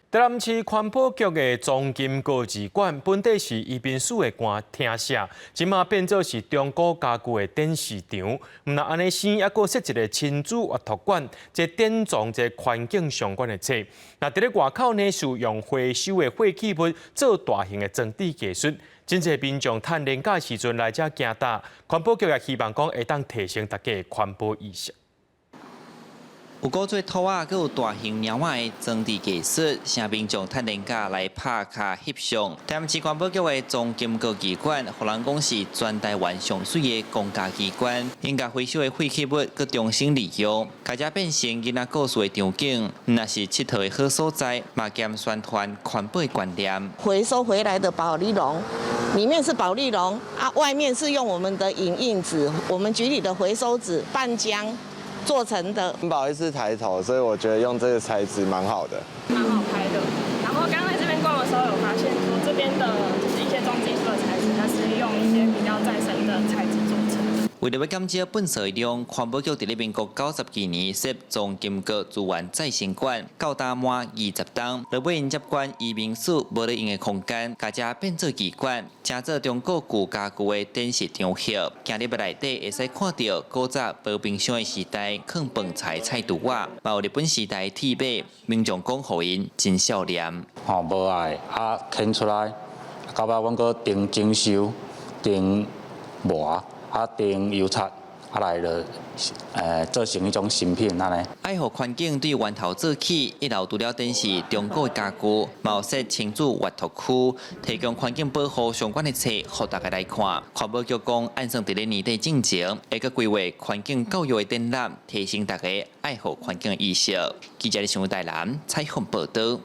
台南市環保局的莊金高技館，本底是宜賓署的官廳舍，這馬變做是中古家具的展示場。毋但按呢生，猶閣設一个親子閱讀館，這典藏這環境相關的冊。那佇咧外口呢，是用回收的廢棄物做大型的裝置藝術。真濟民眾趁連假時陣來遮行踏，環保局也希望講會當提升大家的環保意識。有古做兔仔，閣有大型貓仔的裝置藝術，請民眾趁連假來拍卡翕相。台南市環保局的莊金高技館，予人講是全台灣上媠的公家機關，𪜶共回收的廢棄物閣重新利用，共遮變成囡仔故事的場景，毋但是𨑨迌的好所在，嘛兼宣傳環保的觀念。回收回來的保麗龍，裡面是保麗龍啊，外面是用我們的影印紙，我們局裡的回收紙拌漿做成的。環保意識抬頭，所以我覺得用這個材質蠻好的。蠻好拍的。然後剛剛在這邊逛的時候，有發現說這邊的就是一些裝置藝術的材質，它是用一些比較再生的材質做成的。為著欲減少垃圾量，環保局佇咧民國90幾年設莊金高資源再生館，到今滿20冬，落尾𪜶接管移民署無咧用的空間，共遮變做技館，成做中古舊家具的展示場合。行入內底會使看著古早無冰箱的時代，囥飯菜菜櫥仔，嘛有日本時代鐵馬，民眾講予𪜶真少年。吼，無愛啊，牽出來，到尾阮閣重整修、重磨。啊，重油漆，啊來了，做成彼種新品按呢。愛護環境對源頭做起，一樓除了展示中古家具，嘛有設親子閱讀區，提供環境保護相關的冊，予大家來看。環保局講，按算佇咧年底進前，會閣規劃環境教育的展覽，提升大家愛護環境的意識。記者李新台南採訪報導。